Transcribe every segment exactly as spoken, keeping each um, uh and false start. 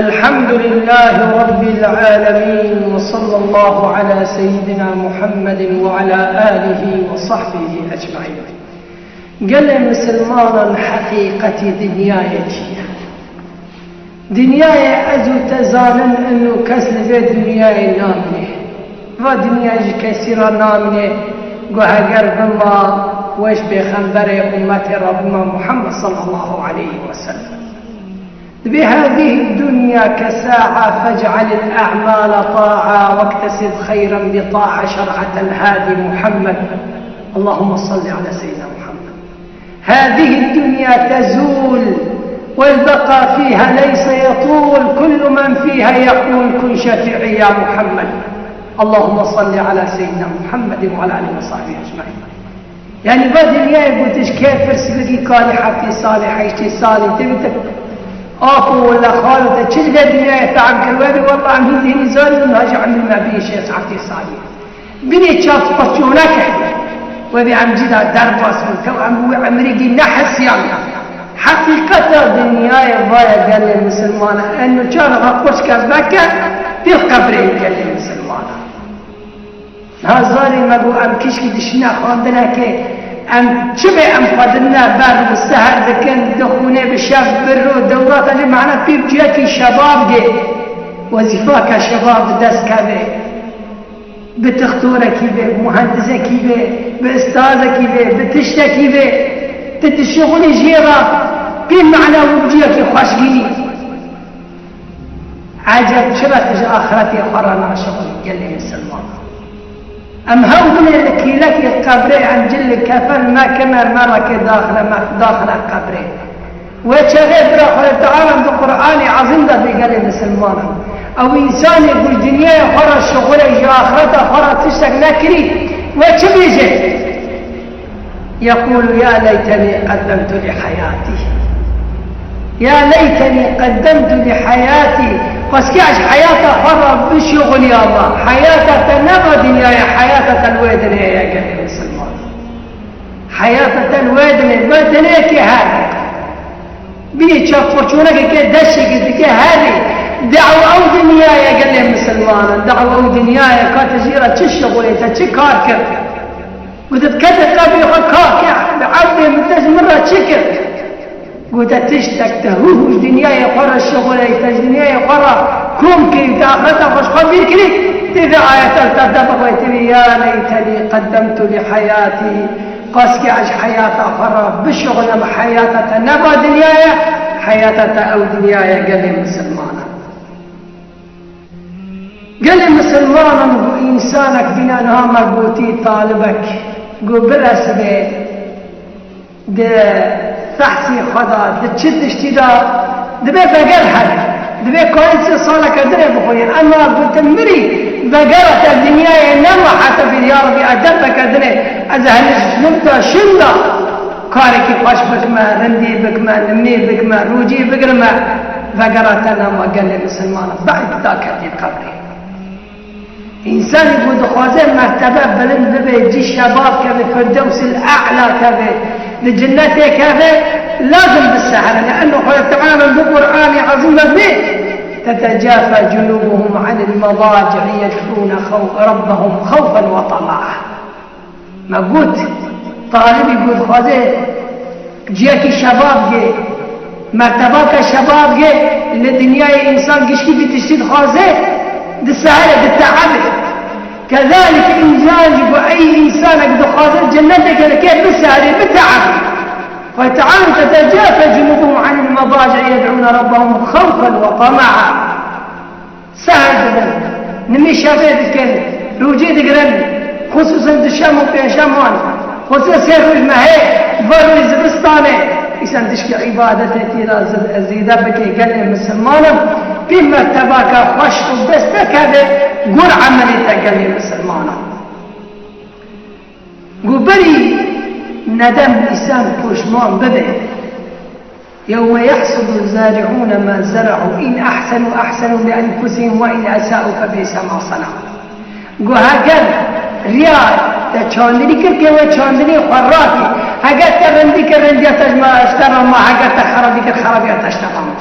الحمد لله رب العالمين، وصلى الله على سيدنا محمد وعلى آله وصحبه أجمعين. Gelê misilmanan, heqîqetî dinyayê çi ye? Dinyayê ez û te zanin û kes li vê dinyayê namîne. Va dinya ji kesî re namîne, ku heger bima, weş pêxemberê ummetê re bima, Muhammed sallallahu aleyhi ve sellem. Dibê: هذه الدنيا كساعة فاجعل الأعمال طاعة واكتسب خيرا بطاعة شرعة الهادي محمد. اللهم صل على سيدنا محمد. هذه الدنيا تزول والبقاء فيها ليس يطول، كل من فيها يقول كن شفيعي يا محمد. اللهم صل على سيدنا محمد وعلى آله وصحبه أجمعين. Yani va dinyayê gotiş kê pirs bikî karî heftê salî, heştê salî, te bî te apo wele xalo te çi li vê dinyayê fehm kir, we bê wela em hîn hînî zanîn, niha jî emrî me bî şêst heftê salî. Binê çav paçoneke we bê em cî da derbas bin, tew em wî emrî gî nehisiyan. Heqîqeta dinyayê va ye gelê misilmana, eno çav xwe qurçke veke, pê qebrê gelê misilmana. Niha zarê me got, em kişkî dişine xwendinekê, em çi bê em xwe didine ber û seher dikin, dixwîne bi şev, bi roj, dewrata jî mane pê bi cihekî şebab gê, wezîfaka şebab bi dest keve. Bi tixtorekî bê, bi muhendisekî bê, bi istazekî bê, bi tiştekî bê, tu dişixulî jê re, pê mane û bi cihekî xweşgînî. Eceb çira tu ji axretê xwe re naşixulî gelê misilman? Em hew binê li kîlekê qebrê, em cil li kefen me kime, me reke daxile, me daxile qebrê. Wê çaxê bira Xwedê Teala di Qur'anê Ezîm de bê gelê misilmanan. Ew însanê ku ji dinyaya xwe re şixulê, ji axireta xwe re tiştek nekirî, wê çi bêje? يقول: يا ليتني قدمت لحياتي. يا ليتني قدمت لحياتي. Xweskî ez heyata xwe re bişuxulî Allah. Heyata te ne va dinyayê, heyata te li wê dinê ye gelê misilman. Heyata te li wê dinê, wê dinê kê her. Bînî çavqurçonekê kê deştê girtî kê herî. Dew ew dinya ye gelê misilmanan. Dew ew dinya ye ka te jî re çi şixulê te çi kar kir? Gote, kete qebrê xwe ka ke, bi erdê min te ji min re çi kir? Gote, tiştek te hû hû ji dinyayê xwe re şixuley, te ji dinyayê xwe re kom kirî, te axireta xwe ji xwe bîr kirî, tê vê ayeta li ser te bixwe, tê vê, يا ليتني قدمت لحياتي. Qas ke ez heyata xwe re bişixulem, heyata te ne va dinya ye, heyata te ew dinya ye gelê misilmanan. Gelê misilmanan ku însanek bîne niha me gotî talibek ku biresibe di fehsê xwe de, di çi tiştî de dibe veger hebe. Dibe karî sê saleke dinê bixwîne. Ema ku tu mirî, vegera te dinyayê nema heta bîr, ya Rebî, ez derbeke dinê, ez henî ji min de şinda. Karekî xweş bikime, rindî bikime, nimî bikime, rûcî bigirime, vegera te nema gelê misilmanan, be'd daketî qebrê. Însanî ku dixwaze mertebe bilind bibe, cî şebab keve, Firdewsil E'la keve, li cinnetê keve, lazim bi seher e. Li eno Xwedê Teala di Qur'anê Ezîm de bê, تتجافى جنوبهم عن المضاجع يدعون خو-، ربهم خوفا وطمعا. Me got, talibî ku dixwaze ciyekî şebab gê, mertebaka şebab gê, li dinyayê însan gişkî bi tiştî dixwaze, di seherê, di teebê. Kezalîk însan jî ku ey însanek dixwaze cenneteke dike, bi seherê, bi teebê. Xwedê Teala, تتجافى جنوبهم عن المضاجع يدعون ربهم خوفا وطمعا. Seher dibin, nimî şevê dikin, rûcî digirin, xusûsen di şem û pênceman, xusûsen sê roj mehê, va rojê zivistanê, îsan tişkî îbadetê tîra zî-, zêde bike gelê misilmanan, pê mertebaka xweş û dest nekeve gor emelê te gelê misilmanan. Ku berî nedem îsan poşman bibe. يوم يحصد الزارعون ما زرعوا إن أحسنوا أحسنوا لأنفسهم وإن أساءوا فبئس ما صنعوا. Got, heger riya te çandinî kir, kê wê çandinê xwe rakî. Heger te rindî kir, rindiya te ji me, ji te re ma, heger te xerabî kir, xerabiya te ji te re ma.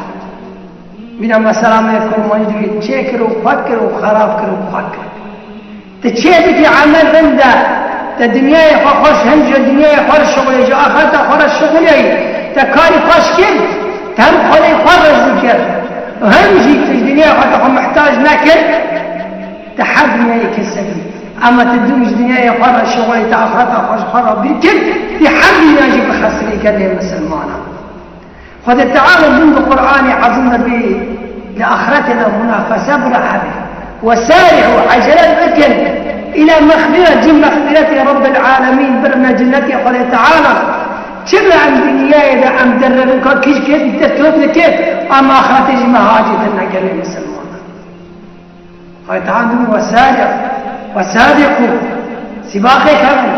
Bîna mesela me kurmancî dibî çêkir û xwe kir û xerab kir û xwe kir. Tu çê bikî emel rind e, te dinyayê xwe xweş, hem ji dinyayê xwe re şixulê, ji axireta xwe re şixuleyî, te karî xweş kir, te hem xwedê xwe rezî kir û hem jî tu ji dinyayê xwe te xwe mihtac nekir, te her dinyayê kesebî. Ema tu dû ji dinyayê xwe re şixuleyî, te axireta xwe ji xwe re bîr kir, tu her dinya jî bixesirî gelê misilmanan. Xwedê Teala din bi Qur'anê Ezîm de bê li axretê de munafese bira hebe. وسارعوا, ecele bikin, إلى مغفرة, cî mexfiretê Rabbil Alemîn, birine cinetê Xwedê Teala. Çira em dinyayê de em derrevîka kîj kê dîtir top dike, em axretê jî me hacî din ne gelê misilmanan. Xwedê Teala dibî وسارعوا، وسابقوا، sibaqê kevin,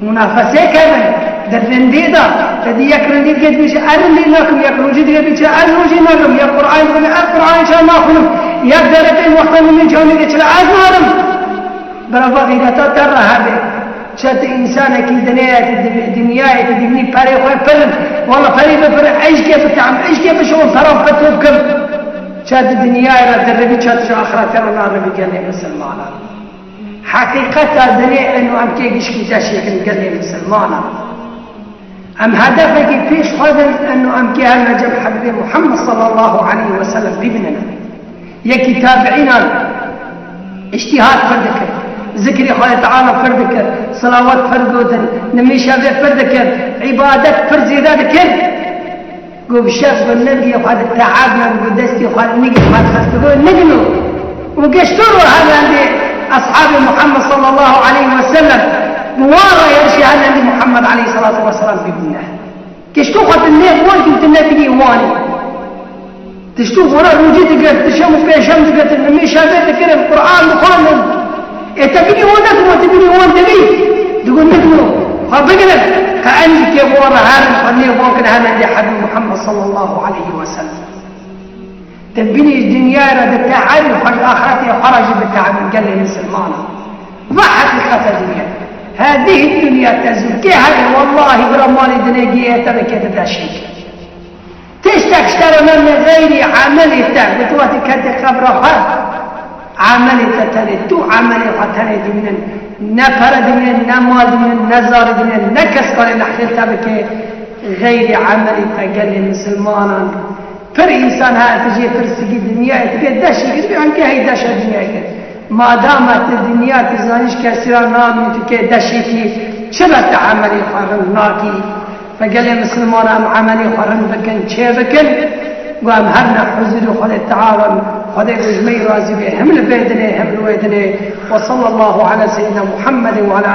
munafesê kevin, di rindê de, te dî yek rindî dike dibêje, ez rindî nakim, yek rojî dike dibêje, ez rojî nakim, yek Qur'an dixwîne, ez Qur'an çawa naxwînim, yek derekê wexta nimê çawa nêke çira ez narim. Birava xîreta te re hebe. Çet însanekî dinê ye, di dinyayê, di dibînî perê xwe pir in. Wala perê bipirin, eşkê bitam, eşkê bişon, peran xwe top kim. Çet di dinyayê re diribî, çet ji axretê re naribî gelê misilmanan. Heqîqeta dinê eno em kê gişkî deşêkin gelê misilmanan. Em hedefekî pêş xwe din, eno em kê herne cem Hebîbê Muhammed sallallahu aleyhi ve sellem bibînin. Yekî tabiînan îctîhad pir dikir, zikrê Xwedê Teala pir dikir, silawat pir gotin, nimêja vê pir dikir, îbadet pir zêde dikir. Got, bi şev got, nigiyê xwe di teab me, got, destê xwe nigiyê xwe dixist, got, nigino. Û geşto ro her rendê eshabê Muhammed sallallahu aleyhi ve sellem, bi wan re yarişê her rendê Muhammed aleyhissalatu vesselam bibûne. Kişto xwe tu nêv wan kî tu nebînî wanî. Tişto xwe re rûcî dikir, tu şem û pêşem dikir, tu nimêja vê dikirin, Qur'an dixwendin. Ê te bînî wan nekirin, tu bînî wan dibî. Digot, nigino. Xwe bigirin. Qe em jî kê wan re herin, xwe nêv wan kin, herin dê Hebîb Muhammed sallallahu aleyhi ve sellem. Te bînî ji dinyayê re diteherî, xwe ji axretê xwe re jî diteherî gelê misilmanan. Va heqîqeta dinya. هذه الدنيا تزول. Kê herê, wellahî bira malê dinê gihê te dike di deşê. Tiştek ji te re name xeyrî emelê te. Bi tu wextî ketê qebra xwe, emelê te tenê, tu emelê xwe tenê dimînin. Ne pere dimînin, ne mal dimînin, ne zarê dimînin, ne kes karê lehqê te bike. Xeyrî emelê te gelê misilmanan. Pir însan heye, tu jê pirsîkî dinyayê dike, deşê kir, em kê hey deşa dinyayê kir. Madama tu dinya tu zanî ji kesî re namî, tu kê deşê kî, çira tu emelê xwe rind nakî? Ve gelê misilmana em emelê xwe rind bikin, çê bikin. Got em her ne huzurê Xwedê Teala, Xwedê got ji me yî razî be, him li vê dinê, him li wê dinê. Ve sallallahu ala seyyidina Muhammedin ve ala